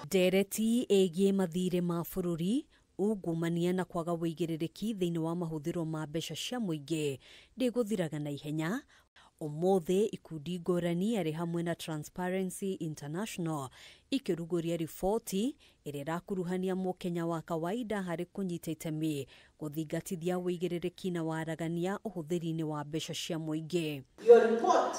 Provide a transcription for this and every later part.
Ndereti ĩgiĩ mathirĩ ma bũrũri, ungumania na kwaga wĩigĩrĩrĩki thĩinĩ wa mahũthĩro ma mbeca cia mũingĩ ndĩgũthiraga na ihenya. Ũmũthĩ ikundi ngũrani arĩ hamwe na Transparency International ikĩrugũria riboti ĩrĩa ĩrakuruhania mũkenya wa kawaida harĩ kũnyita itemi gũthingatithia wĩigĩrĩrĩki na waragania ũhũthĩri-inĩ wa mbeca cia mũingĩ. Your report.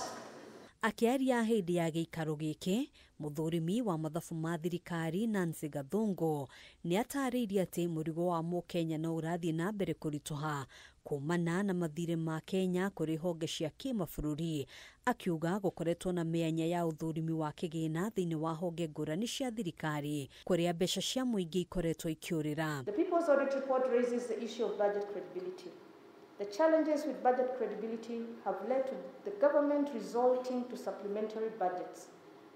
Akĩaria hĩndĩ ya gĩikaro gĩkĩ, mũthũrimi wa mathabu ma thirikari Nancy Gathungu nĩatarĩirie atĩ mũrigo wa mũkenya no ũrathiĩ na mbere kũritũha kumana na mathirĩ ma Kenya kũrĩ honge cia kĩmabũrũri, akiuga gũkoretwo na mĩanya ya ũthũrimi wa kĩgĩna thĩinĩ wa honge ngũrani cia thirikari kũrĩa mbeca cia mũingĩ ikoretwo ikĩũrĩra. The People's Audit Report raises the issue of budget credibility. The challenges with budget credibility have led to the government resorting to supplementary budgets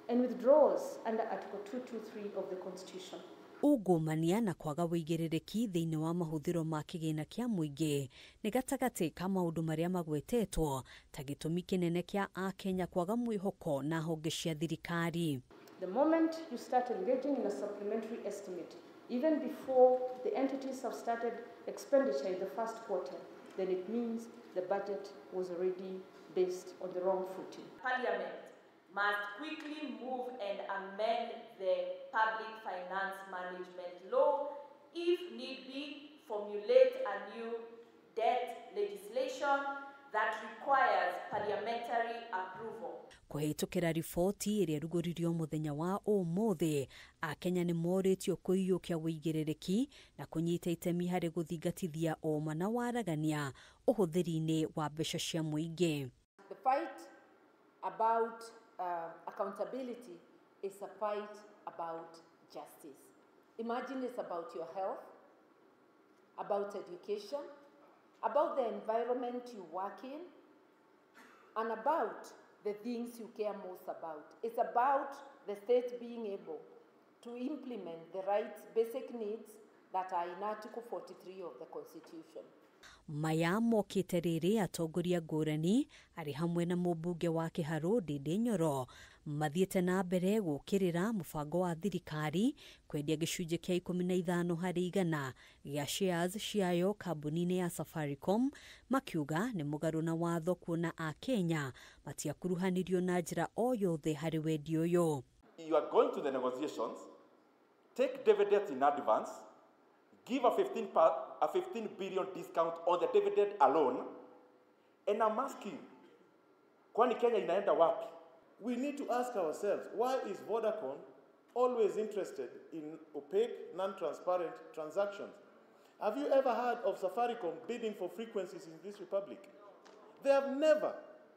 and withdrawals under Article 223 of the Constitution. Ungumania na kwaga wĩigĩrĩrĩki thĩinĩ wa mahũthĩro ma kĩgĩna kĩa mũingĩ nĩ gatagatĩ ka maũndũ marĩa magwetetwo ta gĩtũmi kĩnene kĩa akenya kwaga mwĩhoko na honge cia thirikari. The moment you start engaging in a supplementary estimate, even before the entities have started expenditure in the first quarter, then it means the budget was already based on the wrong footing. Parliament must quickly move and amend the Public Finance Management Law, if need be, formulate a new debt legislation that requires parliamentary approval. Kũhĩtũkĩra riboti ĩrĩa ĩrugũririo mũthenya wa ũmũthĩ, akenya nĩ morĩtio kũiyũkia wĩigĩrĩrĩki na kũnyita itemi harĩ gũthingatithia ũma na waragania ũhũthĩri-inĩ wa mbeca cia mũingĩ. The fight about accountability is a fight about justice. Imagine it's about your health, about education, about the environment you work in, and about the things you care most about. It's about the state being able to implement the rights, basic needs that are in Article 43 of the Constitution. Maya mokĩte rĩrĩ atongoria ngũrani arĩ hamwe na mũmbunge wa Kĩharũ Ndindi Nyoro mathiĩte na mbere gũkĩrĩra mũbango wa thirikari kwendia gĩcunjĩ kĩa 15 harĩ igana gĩa shares ciayo kambuni-inĩ ya Safaricom, makiuga nĩ mũgarũ na watho kuona akenya matiakuruhanirio na njĩra o yothe harĩ wendia ũyũ. You are going to the negotiations, take dividends in advance, give a 15 billion discount on the dividend alone, and I'm asking, kwani Kenya inaenda wapi? We need to ask ourselves, why is Vodacom always interested in opaque, non-transparent transactions? Have you ever heard of Safaricom bidding for frequencies in this republic? They have never.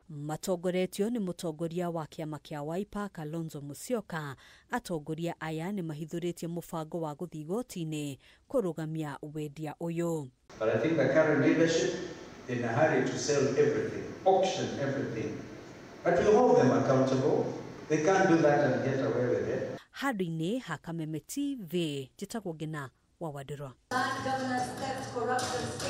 Matongoretio nĩ mũtongoria wa kĩama kĩa Wiper Kalonzo Musyoka. Atongoria aya nĩ mahithũrĩtie mũbango wa gũthiĩ igoti-inĩ kũrũgamia wendia ũyũ. But I think the current leadership in a hurry to sell everything, auction everything. But we hold them accountable. They can't do that and get away with it. Handũ-inĩ ha Kameme TV, njĩtagwo Ngina wa Wandirwa. Governors theft, corruption.